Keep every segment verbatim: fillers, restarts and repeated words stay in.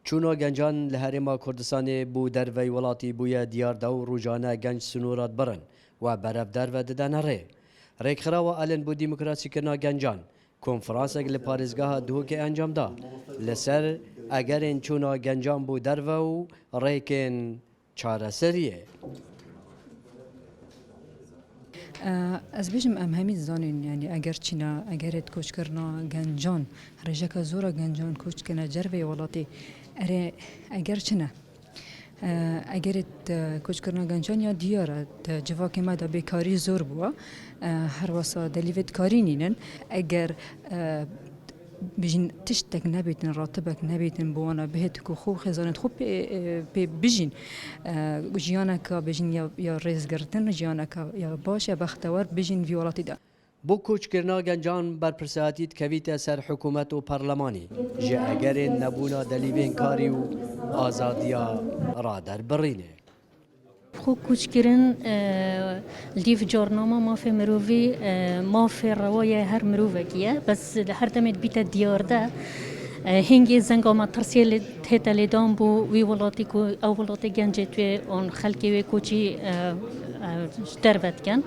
Çûna gencan li Herêma Kurdistanê bo derveyî welatî bûye diyar de û rojane genc sinora dibirin we berev derve didene rê. Rêkxirawa Alen bo Demokrasîkirina Gencan konferansek li parêzgeha Duhokê encam da li ser egerên çûna gencan bo derve û rêkên çareseriyê. Ez bêjim, em hemî dizanin, yanî eger çîna, egerê koçkirina gencan, rêjeka zor a gencan koç dikine derveyî welatê. Erê, eger çi ne? Egerê koçkirina gencan ya diyar e, di civakê me de bêkarî zor bûye. Her wesa delîvê di karî nînin. Eger bijîn tiştek nebîtin, ratibek nebîtin, bi wana bihêt ku xwe û xêzanên xwe pê, pê bijîn. Jiyaneke bijîn ya, ya rêzgirtin, jiyaneke ya baş, ya bextewar bijîn vî welatî de. Bo koçkirina gencan berpirsiyatî dikevîte ser hikûmet û parlemanî. Ji egerên nebûna delîvên karî û azadiya raderbirînê. Xwe koçkirin, e, li dîv carnama mafê mirovî, e, mafê rewa ye her mirovekî ye. Bes li her demê dibîte diyar de, e, hingê zenga metirsiyê lê, hête lêdan bo wî welatî ku ew welatê gencê wê an xelkê wê koçî, e, e, ji derve dikin.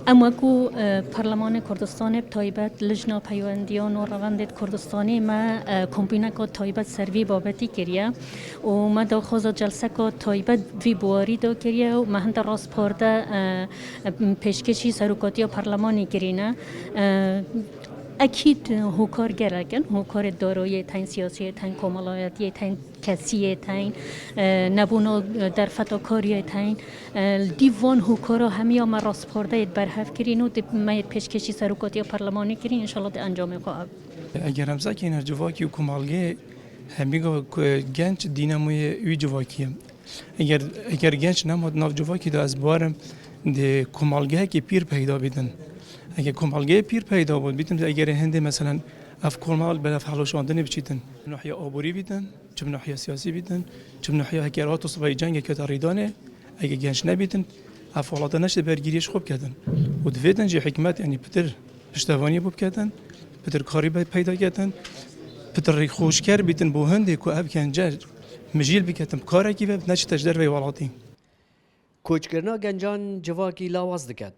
Em wekû, e, Parlemanê Kurdistanê bi taybet Lijna Peywendiyan û Revendê di Kurdistanê me, e, kombîneka taybet ser vî babetî kiriye. û me daxwaza celseka taybet vî biwarî de kiriye û me hinde rastparde, e, e, pêşkêşî serokatiya parlemanê kirîne. E, ekîd hokar gelek in, hokarê darayiyê tên, siyasiyê tên, komelayetiyê tên, kesiyê tên, e, nebûna derfeta kariyê tên, e, li dîv van hokara hemiya me rastpardeyê berhev kirîn û di me yê pêşkêşî serokatiya parlemanê kirîn, înşallah di encamê xwe ev. Eger em sekîne civakî û komelgê hemî ku genç dînamoyê wî civakî ye. Eger, eger genç nema di nav civakî de, ez bawerim di komelgehekî pîr peyda bîtin. Eger komelgehê pîr peyda bû, bîtin, eger hindê meselen ev komel bi ev hevşandinê biçîtin. Nahiya aborî bîtin, çi bi nahiya siyasî bîtin, çi bi nahiya heker hat û sibahî cengek kete rêdanê, eger genç nebîtin, ev welate neşte bergiriyê ji xwe biketin. Û divêtin jî hikûmet, yanî pitir piştevaniyê bo biketin, pitir karî be peyda ketin, pitir rêxoşker bîtin bo hindê ku ev gence mijîl biketin, bi karekî ve neçite ji derveyî welatî. Koçkirina gencan civakî lawaz diket.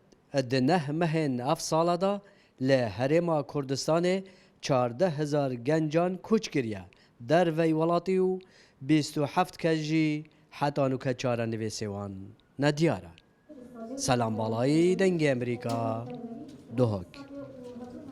Di neh mehên ev sala de li Herêma Kurdistanê çardeh hezar gencan koç kiriye derveyî welatî û bîst û heft kes jî heta nûke çarenivîsê wan nediyar e. Selam Balayî, Dengê Amerîka, Duhok.